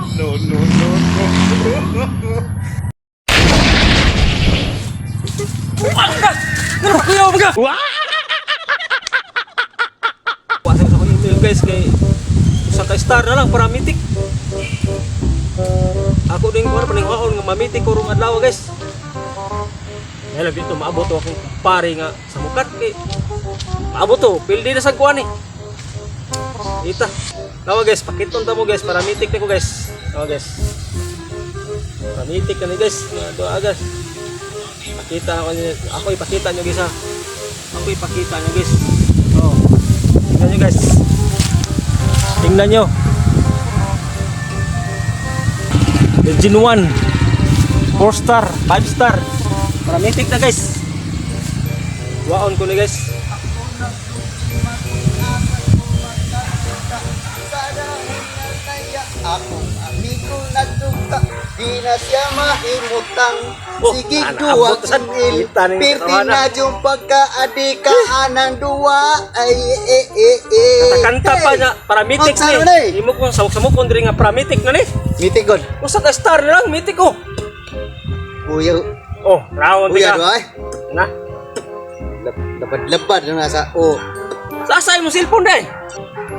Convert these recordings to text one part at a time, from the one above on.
No, no, no, no. Ano kuya baga? Wasa sa akong email, guys, kay usa ka star na lang para mythic. Ako din ko pa ning nga mamitik ko rong adlaw, guys. Kaya labi ito maabot to akong pare nga sa mukat kay maabot to, pildi na sa kuan eh. Ita. Lawa, guys, pakiton ta mo, guys, para mythic na ko, guys. Lawa, guys. Para mythic na ni, guys. Nga doa, guys. Pakita ako niyo, ako ipakita niyo, guys, ha. Ako ipakita niyo, guys. Oh. Tingnan niyo, guys. Tingnan niyo. Legend 1. 4 star, 5 star. Para mythic na, guys. Waon ko ni, guys. Akong amigo nagdugta, di na siya mahimutang. Oh, Sige ah, duwa naabot sa il, kita ning pirti katawan na yung pagkaadi ka anang duwa. Ay, eh, eh, eh. Kanta pa na para mythic Magsaro ni. na eh. Imo kong samok-samok diri nga para mythic na ni. Mitig god. Usa ka star na lang mythic ko. Kuya, Oh, round kuya ka. duwa eh. Na. Labad-labad na nasa, oh. Sasa imong cellphone dai.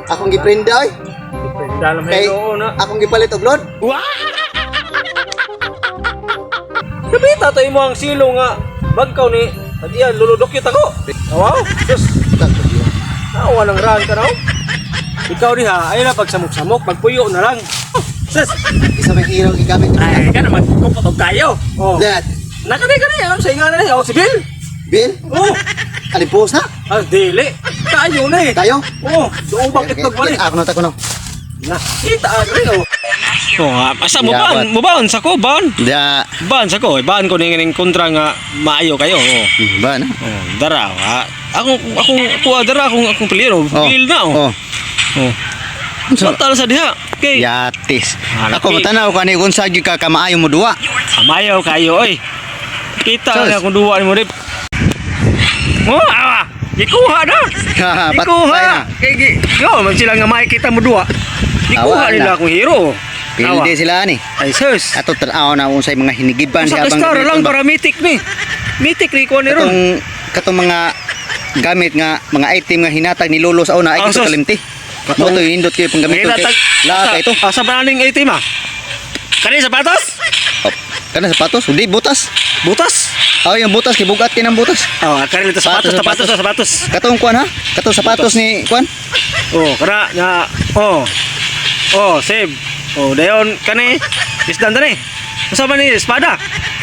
Akong giprinda eh. Depende lang Kay, oo na. akong gipalit og load. Kapita to imo ang silo nga bagkaw ni Adiya luludok yun ako. Wow, sus. Nawa ng raan ka raw. Ikaw diha, ay na pagsamok-samok, magpuyo na lang. Oh, sus. Isa may hero gigamit. Ay, ka na magkupot og kayo. Oh. That, Nakani ka ni, alam sa inga na ni, oh, si Bill. Bill, Oh, alimpuhos na. ah, dili. Kayo na eh. Tayo. Oh, doon bang itlog man eh. Ako na, ako na. Na, kita agri oh. Oh, asa mo Yabat. ba? Mo baon sa ko, baon. Da, Baon sa ko, eh, baon ko ning kontra nga maayo kayo. Oh. ba na? Oh, dara ha. Akong akong kuha dara akong akong player oh. Bill na oh. Oh. Oh. Bata na sa diha. Kay Yatis. Hanap Ako eh. matanaw ka ni kung sa gyud ka kamaayo mo duwa. Amayaw kayo oy. Kita Sus. na kung duwa nimo dip. Oh, ah, gikuha na. Patay Gikuha. na. Kay gi, yo, man sila nga makikita mo duwa. Gikuha Awa nila na. akong hero. Awa. Pildi sila ni. Ay sus. Ato tanaw na unsay mga hinigiban Sa habang star lang gamiton ba. para mythic ni. Mythic ni ko ni ron. Katong katong mga gamit nga mga item nga hinatag ni Lolo sa una ay Ah, kito sus. kalimti. Mo to indot kayo pang gamiton kay la kay ito. Asa ba ning item ah? Kani sapatos? Oh, kana sapatos, hindi butas. Butas. Aw yung butas kay bugat kay ng butas. Oh, kani ito sapatos, Sapatos, sapatos, sapatos. Katong kuan ha? Katong sapatos ni kuan? Oh, kana nga oh. Oh, save. Oh, dayon kani isdan dani. Usa man ni espada.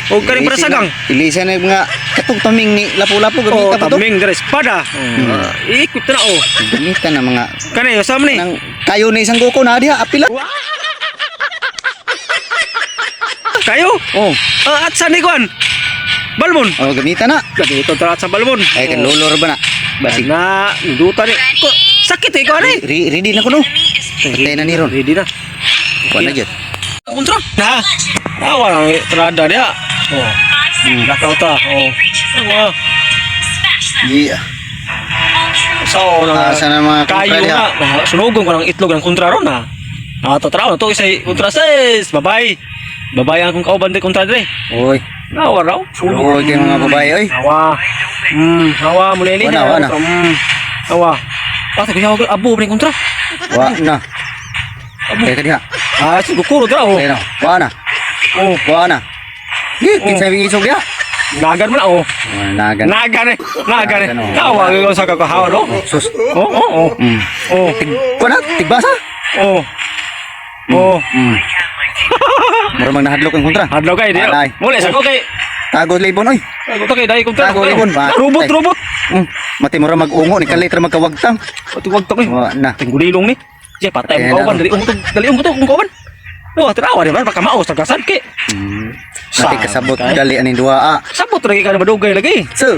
O kaning prasagang. Ilisa na yung mga katong taming ni lapu-lapu Oh, gamitan pa to. taming dere espada. Oh, i-equip na oh. Gamitan na mga Kani usa man ni. nang kayo ni isang goko na diha apila. Kayo. Oh, Ah, at sa ni kuan? Balmon. oh gamitan na. Gamito tara sa balmon. Ay kan lolo ra ba na? Basig. Na, duta ni. Sakit eh ko ani. Ready na ko no. Patay na ni ron. Ready na. Kuan na jud. Kontra. Na. Tawa lang eh, trada dia. Oh. Lakaw ta. Oh. Awa. Yeah. So, na Asa na mga kontra kayo diha? na. Ah, Sunugon ko ng itlog ng kontra ron ha. Nakatatraw na to isay kontra sis. Babay. Babay ang akong kauban di kontra dire. Oy, Nawa raw. Sunog. oy kay mga babae oy. Awa. Awa muli ni. Wana, wana. Awa. Pati kuya abo ni kontra. Wa na. Kay ka diha. Ah, siguro dra oh. Kay na. Wa na. Oh, Wa na. Gi, kinsa may isog diha? nagan mo na oh. Oh, Nagan. Nagan eh. Nagan eh. Nagan, oh. Nawa ko sa kakahawa no. Sus. Oh. Oh. Kuan na, tigbasa. Oh. Oh. Mura mang nahadlok ang kontra. Hadlaw kay di. Alay. Muli sa ko kay. Tago libon oy. Tago ta kay dai kontra. Tago libon ba? Robot, robot. Mati mura mag-ungo ni kalit ra magkawagtang. Pati wag ta kay. Wa na. Tinggulilong ni. Siya patay Patay mo kauban na. dali ung to, dali ung to kung kauban. No, tirawa di ba baka maos tagasan kay. Mati kasabot dali aning duha ah. Sabot lagi ka na madugay lagi. So,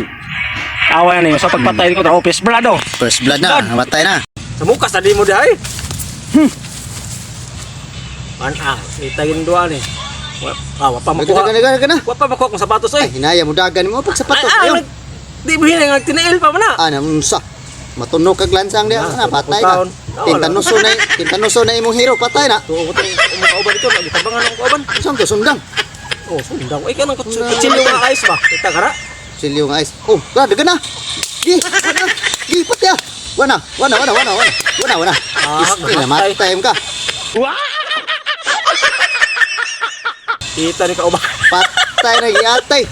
Awa na sa pagpatay ko tra office blood oh. first blood na, namatay na. Sa mukas na di mo di ay. Man ah, itagin duha ni. Wa ah, wa pa makuha. Gana gana gana. Wa pa makuha kung sapatos oy. Ay, hinaya mo dagan mo pag sapatos. Ay, ah, Ayun. di mo hinay nga tinail pa man na. Ah, na unsa. Matunog kag lansang diha, na patay ka. Taon. Tintanuso na imong hero, patay na. Tuo ko tong umukauban dito, nagitabangan akong kauban. Saan to sundang? Oh, sundang. Ay, kanang kutsilyo nga ayos ba? Kita kara. Silyo nga ice. Oh, grabe ka na. Gi, wana. Gi, patay ah. Wana, wana, wana, wana, wana. Wana, wana. Ah, Iski na, namatay. matay ka. Kita ni kauban. Patay na giatay.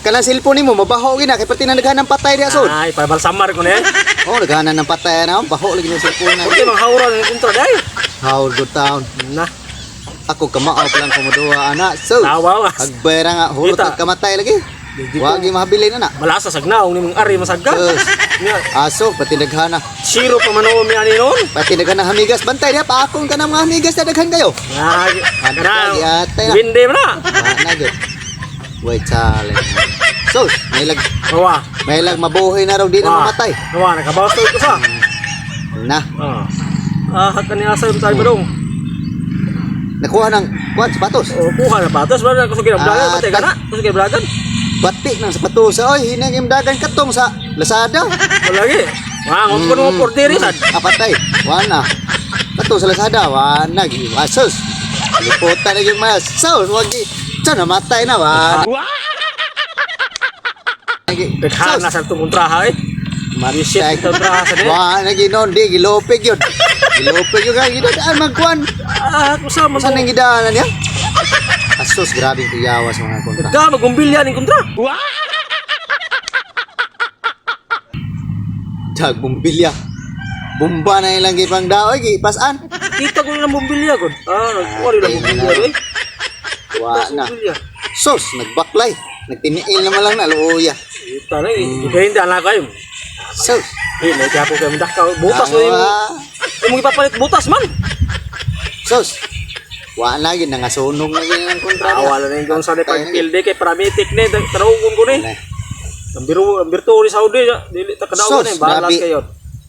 Kanang cellphone nimo mabaho gina kay pati na naghanan patay diha sod. Ay, pabalsamar ko na yan. Oh, naghanan ng patay na, baho lagi ng cellphone na. Okay, manghawra ng kontra day. How good town. Na, Ako kamao pa lang kumuduha ana. So, tawa nga. agbay ra nga hulot Kita. at kamatay lagi. Wagi mahabilin ana. Malasa sagnaong ni mong ari masagka. Sus. Nya, Aso pati naghana. zero pa man mi ani noon. Pati naghana hamigas bantay diha paakong ka ng mga hamigas na daghan kayo. Na, Ano kana. ka, giatay na. Winde man na. Ana gyud. Wait challenge. So, may lag Nawa. may lag mabuhay na raw di na mamatay. Nawa, nakabawas to sa. Na, Ah. Ah, kani asa yung tayo dong. nakuha ng kuan sapatos. Oh, kuha na patos ba na kusog kinabragan Ah, patay ka na. Kusog kinabragan. Batik ng sapatos. Oy, hinang imdagan katong sa Lazada. Wala lagi. Wah, ngop ko mo order sad. Ah, patay. Wana. Kato sa Lazada, wana gi asos. Liputan na gyud mas. Sos, wag gi. Tiyan, namatay na wa. Daghan na sa itong kontraha eh. Matay. Shit, kontraha sa din. Wa na ginon di gilopig yun. Gilopig yun kay gidaan magkuan. Ah, kusama Saan ang gidaanan niya? Asos, grabe yung kuyawa sa mga kontra. Ga magumbilya ning kontra. Dag bumbilya. Bumba na ilang gipang daoy, gipasan. Kita ko lang bumbilya gud. Ah, nagkuha rin lang bumbilya eh. Wa na. Bumbilya. Sos, nagbaklay. Nagtiniil naman lang na, luya. Kita na eh. Hindi na kayo. Sos. Eh, may kaya po kayo mudakaw. Butas mo yung Ah, imong ipapalit butas man. Sos. Wa na gid nangasunog na gid ang kontra. Ah, wala na yung gawin sa pagpilde kay paramitik ni tarawgon ko ni. Ang biro, ang birto ni Saudi, dili ta kadawan Sos, ni balas grabe. kayo.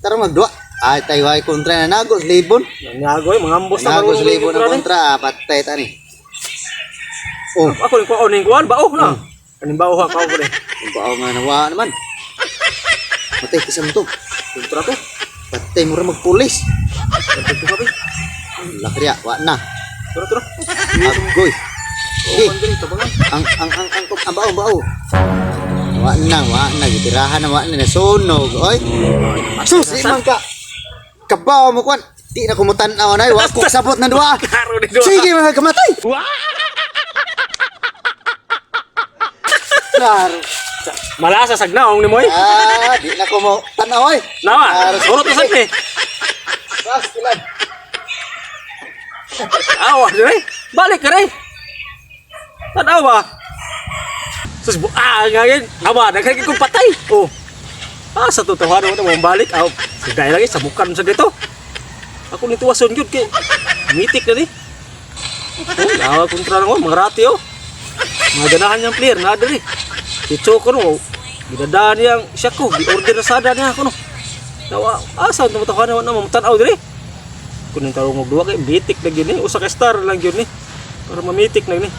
Tara magdua. Ay tayo ay kontra na nagos libon. Nangagoy, mga ambos na Nagos marunong libon yung ang kontra, patay ta ni. Oh, Ako ning kuwaon ning kuwan bao na. Kaning bao ha kao ko ni. ang bao nga nawa naman. Matay kisam to. Kontra to. Patay mo ra magpulis. Kontra to ka. Lakriya, wa na. Tara tara. Agoy. Oh, mandiri tabangan. Ang bao bao. Wa na gitirahan na wa na nasunog. Oy. Sus, imang ka. Kabaw mo kwan. Di na kumutan-aw na, wa ko sabot na duwa. Karo ni duwa. Sige mga kamatay. Klaro. Malasa sagnaong ni moy. Ah, di na ko mo tanaw oy. Nawa. Klaro. Urot na sad ni. Bas, ilan. Awa dire. Balik ka re. Tanawa. Sus bu ah ngayon. Awa nagkagi kong patay. Oh. Ah sa tutuhan mo na mo balik. Aw, sugay lagi sa bukan sa dito. Ako ni tuwason gyud kay mitik na ni. Oh, awa kontra na ko mga rati oh. Mga ganahan niyang player na diri. Si Choco no, gidadaan niyang siya ko, gi-order na sada niya ako no. Nawa, asa ah, mo takuan na mo tan-aw diri. Kun ning tarong og duwa kay mitik na gyud ni, usa ka star lang gyud ni. Para mamitik na gyud ni.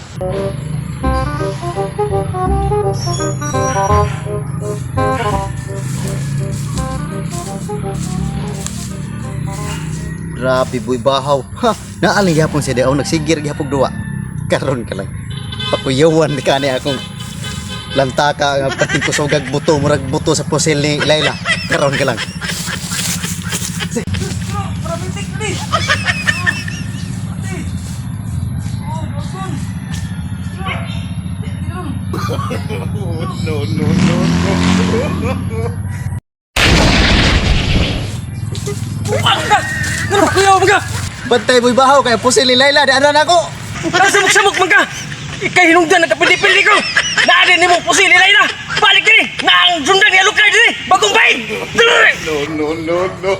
Grabe boy bahaw. Ha, naaling gihapon si Deo nagsigir gihapon duwa. Karon ka lang. Pakuyawan ka ni akong lantaka nga pating kusogag buto murag buto sa pusil ni Laila. Karon ka lang. No, no, no, no. Ano kuya mga? Bantay boy bahaw kay pusil ni Laila di ana nako. Ang samok-samok man ka. Ikay hinungdan nagkapili-pili ko. Naadin nimo pusil ni Laila. Balik diri. Naang sundan ni Alucard diri. Bagong bahin. Diri. No, no, no, no.